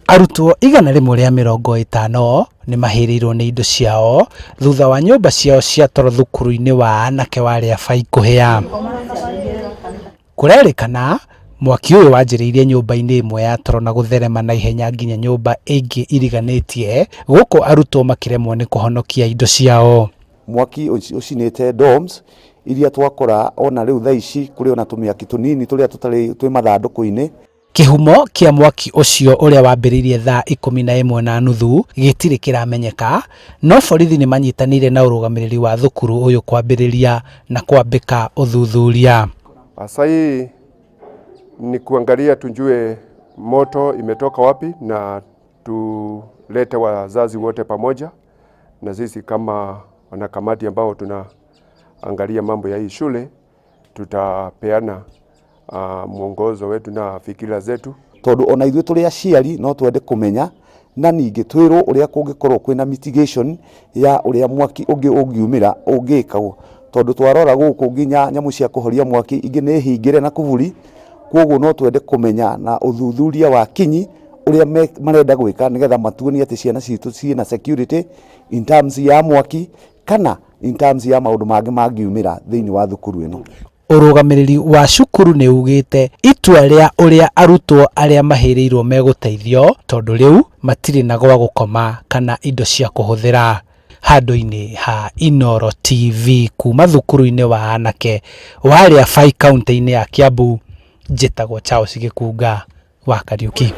Arutwo 150 nĩ mahĩrĩirwo nĩ indo ciao thutha wa nyũmba ciao cia toro thukuru-inĩ wa anake wa Rĩabai kũhĩa. Kũrerĩkana mwaki ũyũ wanjĩrĩirie nyũmba-inĩ ĩmwe ya toro na gũtherema na ihenya nginya nyũmba ĩngĩ iriganĩtie gũkũ arutwo makĩremwo nĩ kũhonokia indo ciao. Mwaki ũcinĩte dorms iria twakora ona rĩu thaa ici kũrĩ ona tũmĩaki tũnini tũrĩa tũtarĩ twĩ mathandũkũ-inĩ. Kĩhumo kĩa mwaki ũcio ũrĩa wambĩrĩirie thaa 11:30 gĩtirĩ kĩramenyeka, no borithi nĩ manyitanĩire na ũrũgamĩrĩri wa thukuru ũyũ kwambĩrĩria na kwambĩka ũthuthuria. Sasa ni kuangalia tujue moto imetoka wapi na tulete wazazi wote pamoja, na sisi kama wanakamati ambao tunaangalia mambo ya hii shule tutapeana mwongozo wetu na fikira zetu. Tondu ona ithuĩ tũrĩ aciari no twende kũmenya na ningĩ twĩrwo ũrĩa kũngĩkorwo kwĩna mitigation ya ũrĩa mwaki ũngĩ ũngiumĩra ũngĩkagwo, tondũ twarora gũkũ nginya nyamũ cia kũhoria mwaki ingĩ nĩ hingĩre na kuburi. Koguo no twende kũmenya na ũthuthuria wa kinyi ũrĩa marenda gwĩka nĩgetha matuonie atĩ ciana citũ ciĩna security in terms ya mwaki kana in terms ya maũndũ mangĩ mangiumĩra thĩinĩ wa thukuru ĩno. Ũrũgamĩrĩri wa cukuru nĩ ugĩte itua rĩa ũrĩa arutwo arĩa mahĩrĩirwo megũteithio tondũ rĩu matirĩ na gwa gũkoma kana indo cia kũhũthĩra. Handũ-inĩ ha Inooro TV kuma thukuru-inĩ wa anake wa Rĩabai kaunti-inĩ ya Kiambu, njĩtagwo Charles Gĩkunga wa Kariuki.